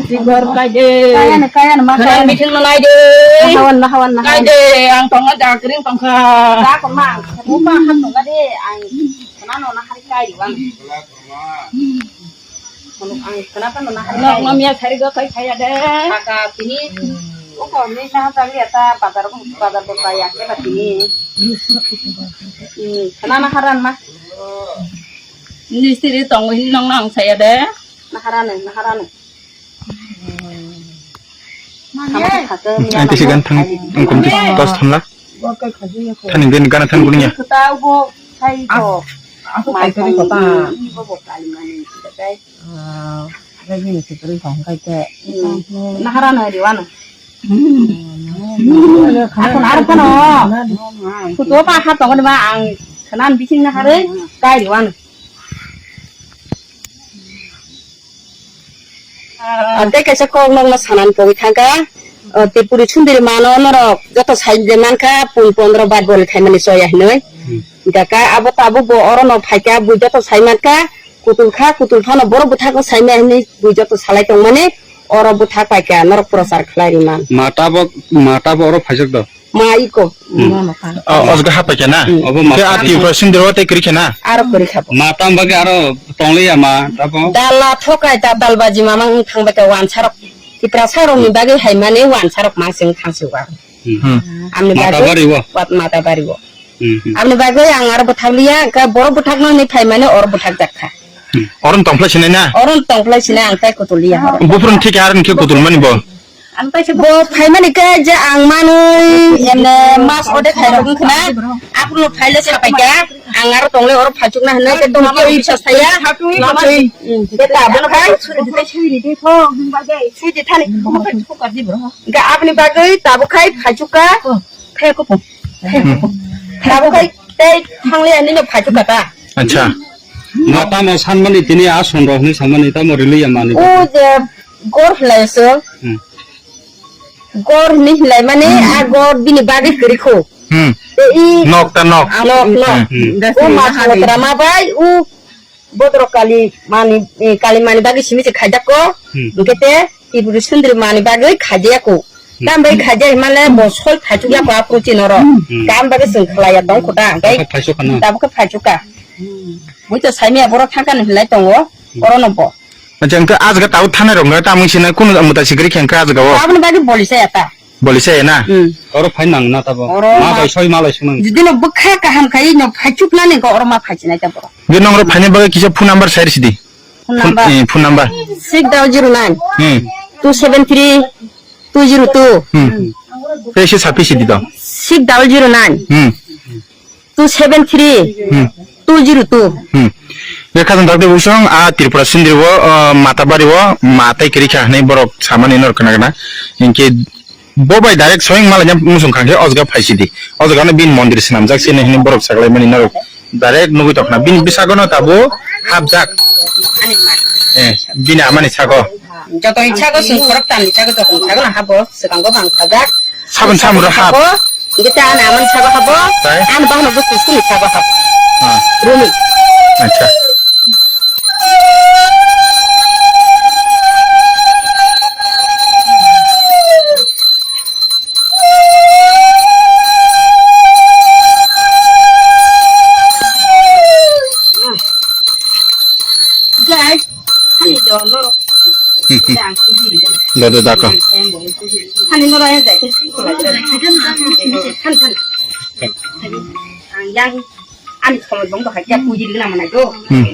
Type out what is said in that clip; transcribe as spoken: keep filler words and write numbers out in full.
Tigor kai de. Kaya na, kaya na, ma kaya na. Biting no nai de. Nahawan, nahawan, nahawan. Kai de, ang tongo jakring tongkha. Jakong ma, ang bupa ham tonga de, ang kenano nahari kai di bang. Ang kenapa no nahari kai. Nok no miya sari go kai kaya de. Aka tini. Uko ni na tali ata bazar ko, bazar ko kaya ke ba tini. Hmm, kenana haran ma. Mistiri tongo hin nong nang saya de. Naharani, naharani. Ang tisi gan thang, ang kum tisi tos thamla. Thani gani gana thang gulinya. Kota ubo sai to. Aku kai kari kota. Ibo bo kali mani kita kai. Ah, lagi ni sutri kong kai ke. Naharani hari wana. Aku naharani kono. Kutu pa ha tongo ma ang kenan bising naharani kai di wana. Ah, tei kaisa kok nokno sanani pogwi thangkha. Ah, Tripuri sundiri mano norok joto sai de mankha, pun pondro bar bol khaimani choya hinwi. Hmm. Hingkha abo tabuk bo orono phaikha, bui joto sai mankha, kutul kha, kutul phano borok bwthakno saimaya hinwi bui joto salai tongmani, oro bwthak paikha, norok prochar khlai rwman. Ma tabok, ma tabok oro phaijak do? Ma iko. Hmm. Oh, ojga ha paikha na? Hmm. Obo ma. Khe a Tripura sindiro tei kwrwi khe na? Aro kwrwi kha bo. Ma tam bagwi aro tongliya ma tabo? Dala thokai ta dalbaji mamang wng thang baikha wansarok. Tiprasarokni bagwi hai mani wansarok ma sing thang si wa. Hmm. Hmm. Amni bagwi Matabari o? Wat Matabari o. Hmm, hmm. Amni bagwi ang aro bwthakliya, khe borok bwthakno hinwi phai mani oro bwthakjak kha. Hmm. Oro tongphlai sinai na? Oro tongphlai sinai ang tai kutuliya horo. Buphuruni thik aro khe kutulmani bo? Bo phaimani khe je ang manwi emne mas ode khairok wngkhna, aphuru phaile sapaikha, ang aro tongle oro phaichukna hinwi khe tongkhe oi bisas thaya. Khe ta abono khai sui di thani. Ga aboni bagwi tabuk khai phaichukka. Tabuk khai tei thangliya nini phaichukka ta. Acha. Ma tamo sanmani tini a sonrok hinwi sanmani tamo riliya mani. O je gor hwlai se. Hmm. Gor hinwi hwlai mani a gor bini bagwi kwrwi kho. Hmm. Tei i nok ta nok. Nok, nok. Hmm. O ma thangtra ma bai o bodro kali mani, eh, kali mani bagwi simi se khaijak ko. Hmm. Hingke te Tripuri sundri mani bagwi khaijak ko. Hmm. Tam bai khaijak himale bo sol phaichuk ya ko apro chinoro. Hmm. Tam bagwi sing khlaiya tong khuta. Hingke tabuk phaichuk kha na. Tabuk khe phaichuk kha. Bui to saimya borok thangkha ni hinlai tongo, orono bo. Acha, hwnkhe ah jaga tabuk thanai rok no tamung sina kunu muta sikri khe hwnkhe ah jaga o. Aboni bagwi boli saya ta. Boli saya na? Hmm. Oro phai nang na tabo. Oro ma ma bai soi ma lai sunang. Jodi no bwkha kaham khai no phaichuk nani hwnkhe oro ma phaichina ta borok. Ge nong oro phaina bagwi kisa phone number sai sidi. Phone number. Eh, phone number. Six double zero nine. Hmm. Two seven three two zero two. Hmm. Kaisa sapi sidi to. Six double zero nine. Hmm. Two seven three, hmm, two zero two. Hmm. Be khajang dakde busong a Tripura sindri o, uh, Matabari o, ma tai kiri kha hinui borok samani nor kana kana. Hinke bo bai direct soyang malanya musung khangke ojga phaisidi. Ojga no bin mondir swnamjak sini hinui borok saklai mani nor direct nugui tokna. Bin bisago no tabo hapjak. Eh, bini amani sago. Joto ni sago sung khorok tam ni sago joto ni sago na habo. Swkango bang khajak. Sabon samro hap. Habo. Hingke ta ani amani sago habo. Tai? Ani bahno bo kusuni sago habo. Ah. Rumi. Acha. Jai. Hani do no. Dada daka. Yang ani khomoi bong bahai ya puji dina mana do. Hmm.